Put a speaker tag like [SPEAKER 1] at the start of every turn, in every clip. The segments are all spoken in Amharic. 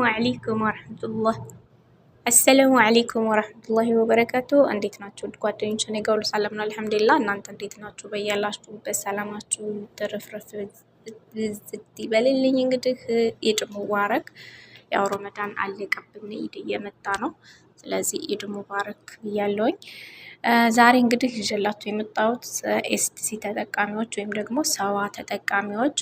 [SPEAKER 1] عليكم ورحمة الله السلام عليكم ورحمة الله وبركاته። እንዴት ናችሁ ጓደኞች? እኔ ጋር ሁሉ ሰላም ነው አልሐምዱሊላህ። እናንተ እንዴት ናችሁ? በያላችሁበት ሰላማችሁ ትርፍርፍ ብዝት ይበልልኝ። እንግዲህ ኢድ ሙባረክ። ያው ረመዳን አለቀብን፣ ኢድ እየመጣ ነው። ስለዚህ ኢድ ሙባረክ ብያለሁኝ። ዛሬ እንግዲህ ይዤላችሁ የመጣሁት STC ተጠቃሚዎች ወይም ደግሞ ሰዋ ተጠቃሚዎች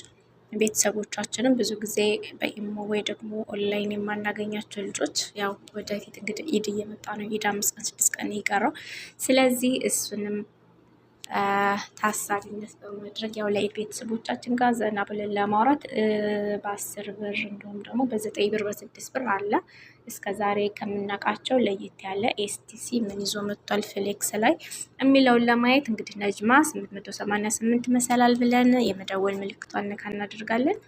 [SPEAKER 1] ቤተሰቦቻችንም ብዙ ጊዜ በኢሞ ወይ ደግሞ ኦንላይን የማናገኛቸው ልጆች ያው ወደፊት እንግዲህ ኢድ እየመጣ ነው። ኢድ 5 ቀን 6 ቀን የቀረው። ስለዚህ እሱንም ታሳቢነት በማድረግ ያው ለኢድ ቤተሰቦቻችን ጋር ዘና ብለን ለማውራት በ10 ብር እንዲሁም ደግሞ በ9 ብር በ6 ብር አለ። እስከ ዛሬ ከምናውቃቸው ለየት ያለ STC ምን ይዞ መጥቷል Flex ላይ የሚለውን ለማየት እንግዲህ ነጅማ 888 መሰላል ብለን የመደወል ምልክቷን ነካ እናደርጋለን።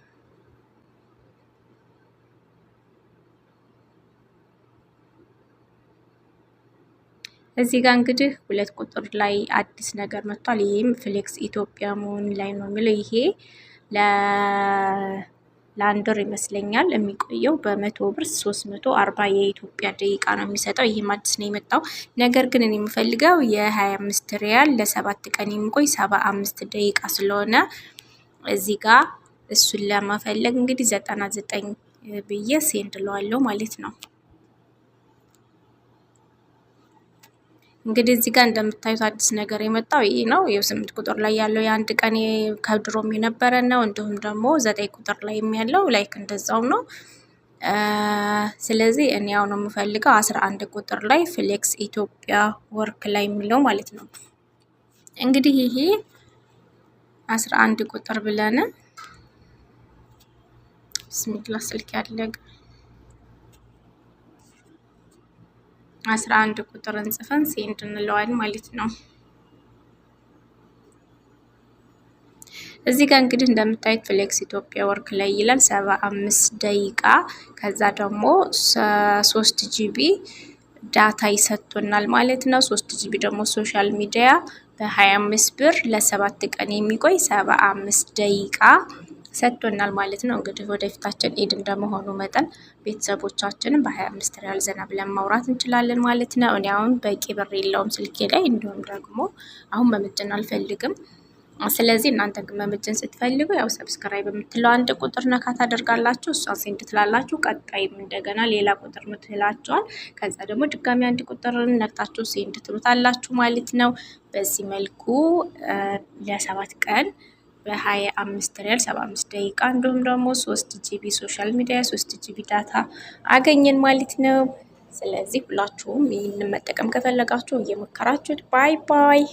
[SPEAKER 1] እዚህ ጋር እንግዲህ 2 ቁጥር ላይ አዲስ ነገር መጥቷል። ይህም Flex ኢትዮጵያ መሆን ላይ ነው የሚለው። ይሄ ለአንድ ወር ይመስለኛል የሚቆየው። በ100 ብር 340 የኢትዮጵያ ደቂቃ ነው የሚሰጠው። ይህም አዲስ ነው የመጣው። ነገር ግን እኔ የምፈልገው የ25 ሪያል ለ7 ቀን የሚቆይ 75 ደቂቃ ስለሆነ እዚህ ጋር እሱን ለመፈለግ እንግዲህ 99 ብዬ send እለዋለሁ ማለት ነው። እንግዲህ እዚህ ጋር እንደምታዩት አዲስ ነገር የመጣው ይህ ነው። ይኸው 8 ቁጥር ላይ ያለው የአንድ ቀን ከድሮም የነበረ ነው። እንዲሁም ደግሞ 9 ቁጥር ላይ ያለው like እንደዛው ነው። ስለዚህ እኔ አሁን የምፈልገው 11 ቁጥር ላይ Flex ኢትዮጵያ work ላይ የሚለው ማለት ነው። እንግዲህ ይሄ 11 ቁጥር ብለን፣ ብስሚላ ስልክ ያለገ፣ 11 ቁጥር እንጽፈን send እንለዋለን ማለት ነው። እዚህ ጋር እንግዲህ እንደምታዩት Flex ኢትዮጵያ work ላይ ይላል 75 ደቂቃ፣ ከዛ ደግሞ 3 GB data ይሰጡናል ማለት ነው። 3 GB ደግሞ social media በ25 ብር ለ7 ቀን የሚቆይ 75 ደቂቃ ሰጥቶናል ማለት ነው። እንግዲህ ወደፊታችን ኢድ እንደመሆኑ መጠን ቤተሰቦቻችንን በ25 ሪያል ዘና ብለን ማውራት እንችላለን ማለት ነው። እኔ አሁን በቂ ብር የለውም ስልኬ ላይ፣ እንዲሁም ደግሞ አሁን መመጀን አልፈልግም። ስለዚህ እናንተ ግን መመጀን ስትፈልጉ ያው subscribe የምትለው አንድ ቁጥር ነካ ታደርጋላችሁ። እሷን send ትላላችሁ። ቀጣይም እንደገና ሌላ ቁጥር ምትላችኋል። ከዛ ደግሞ ድጋሚ አንድ ቁጥር ነክታችሁ send ትሉታላችሁ ማለት ነው። በዚህ መልኩ ለ7 ቀን በ25 ሪያል 75 ደቂቃ እንዲሁም ደግሞ 3 GB social media፣ 3 GB data አገኘን ማለት ነው። ስለዚህ ሁላችሁም ይህንን መጠቀም ከፈለጋችሁ እየሞከራችሁት። Bye bye።